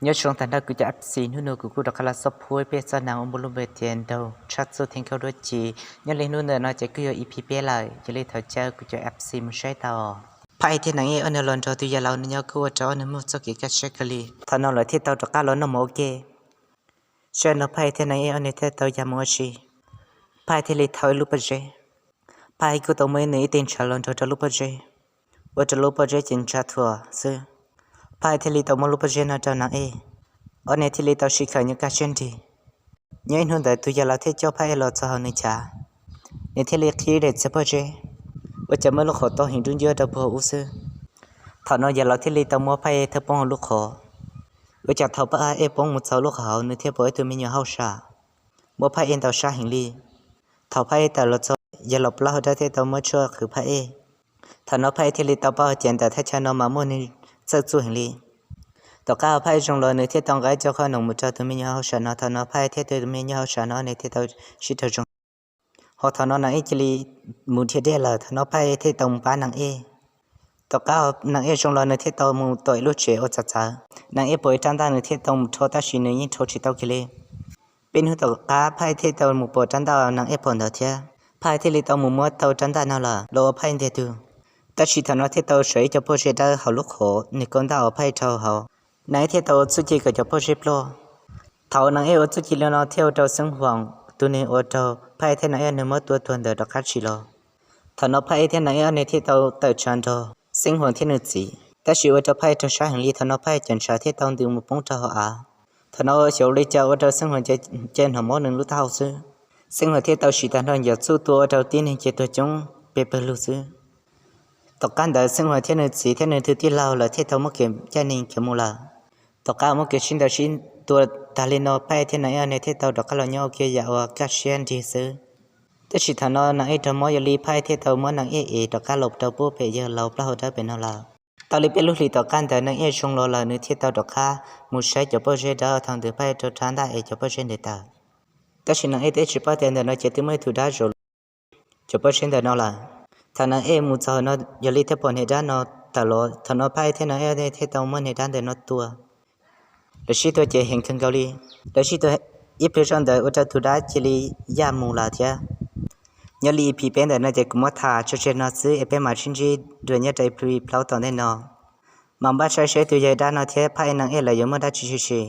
Nyob zoo tag nrho kuv cov F C, hnub no kuv kuj rov qab los xub phuab peb txoj neeg uas muaj lub npe tias Nraug Tshaj Txuj Theej Nkauj Dab Tsi. Nyob li hnub ntawm no ces kuj yog E P peb lawm, yog li thov caw kuv cov F C mus saib tau. Phaj Ej thiab Neev Ej ob niag los nrog tus yawg laus no nyob kuj ua rau ob niag muaj txoj kev kaj siab kawg li. Thaum no lawv thiaj tau rov qab los noj mov ua ke. Sij hawm no Phaj Ej thiab Neev Ej ob niag thiaj tau ya mus ua si. Phaj Ej thiaj li thau ib lub pob zeb. Phaj Ej kuj tau muaj ib nws ib teg ntshav los nrog rau lub pob zeb, ua rau lub pob zeb ces ntshav thuam xwb. Phaj Ej thiaj li tau muab lub pob zeb no rau Neev Ej. Ob niag thiaj li tau sib khaws nyob kaj siab nrig. Nyob ib hnub ntawd tus yawg laus thiaj coj Phaj Ej los txog hauv nws chav, nws thiaj li qhib daim txiag pob zeb, ua cas muaj lub qhov tau heev dub nciab rau puag hauv ub xwb. Thaum no yawg laus thiaj li tau muab Phaj Ej thawb poob hauv lub qhov. Ua cas thaum Phaj Ej poob mus txog lub qhov hauv nws thiaj pom ib tug me nyuam hauj sam muab Phaj Ej ntaus sab heev li. Thaum Phaj Ej tawm los txog, yawg laus plaub hau dawb thiaj tau muab tshuaj qhwv Phaj Ej. Thaum no Phaj Ej thiaj li tau paub hais tias ntawm thaj chaw no mas muaj neeg txawj txuj heev li. Tom qab Phaj Ej zoo los nws thiaj tau nqa ib co qhob noom mus rau tus me nyuam hauj sam no. Thaum no Phaj Ej thiab tus me nyuam hauj sam no nws thiaj tau sib raug zoo. Ho thaum no Neev Ej cia li mus dhia dej lawm, thaum no Phaj Ej thiaj tau mus pab Neev Ej. Tom qab Neev Ej zoo los nws thiaj tau mus tom ib lub tsev ua txav txawv. Neev Ej pom ib rab ntaj nws thiaj tau mus rho tab sis nws yeej rho tsis tau kiag li. Peb hnub tom qab Phaj Ej thiaj tau mus pom rab ntaj Neev Ej pom ntawd thiab. Phaj Ej thiaj li tau mus muab tau rab ntaj no lawm los ua Phaj Ej ntiag tug. Tab sis thaum no thiaj tau sawv ib co pob zeb dawb hauv lub qhov nws kaw ntaj ua Phaj Ej rau hauv. Neev Ej thiaj tau ua txuj ci kom cov pob zeb ploj. Thaum Neev Ej ua txuj ci li no thiaj ua rau Xeeb Huam, tus neeg ua rau Phaj Ej thiab Neev Ej nws muab tua tuag ntawd rov qab tsim los. Thaum no Phaj Ej thiab Neev Ej ob niag thiaj tau tawm tshav nrog Xeeb Huam thiab nws txiv, tab sis ua rau Phaj Ej raug sab heev li. Thaum no Phaj Ej cov ntshav thiaj tau ntws mus poob rau hauv av. Thaum no xyov ua li cas ua rau Xeeb Huam ces hnov mob nws lub taub hau xwb. Xeeb Huam thiaj tau siv tag nrho ncov txuj tua ua rau tib neeg ces tuag coob pes pawg lug xwb. Tom qab ntawd Xeeb Huam thiab nws txiv thiab nws tus tij laug lawv thiaj tau muab kev caj nees khiav mus lawm. Tom qab muab kev sib ntaus sib tua tag li no Phaj Ej thiab Neev Ej ob niag thiaj tau rov qab los nyob ua ke yam uas kaj siab nrig xwb. Tab sis thaum no Neev Ej raug mob, yog li Phaj Ej thiaj tau muab Neev Ej ev rov qab los rau puag pem yawg laus plaub hau dawb pem no lawm. Tau li peb lub hlis tom qab ntawd Neev Ej zoo los lawm nws thiaj tau rov qab mus saib cov pob zeb dawb thaum ntawd Phaj Ej rov rab ntaj es cov pob zeb ntev tawm. Tab sis Neev Ej twb tsis paub tias ntawm no ces twb muaj ib tug dab zaum cov pob zeb ntawm no lawm. Thaum Neev Ej mus txog no yog li thiaj pom niag dab no tawm los, thaum no Phaj Ej thiab Neev Ej thiaj tau muab niag dab ntawm no tua. Lawv sib tua ces heev kawg nkaus li. Lawv sib tua ib pliag zoj ntawd ua rau tus dab cia li yaj mus lawm thiab. Nyob li E P peb ntawm no ces kuv muab tham tso tseg no xwb es peb mam sib ntsib dua nyob rau E P plaub tom ntej no. Mam npaj saib seb tus yawg dab no thiab Phaj Ej Neev Ej lawv yuav muaj dab tsi tshwm sim.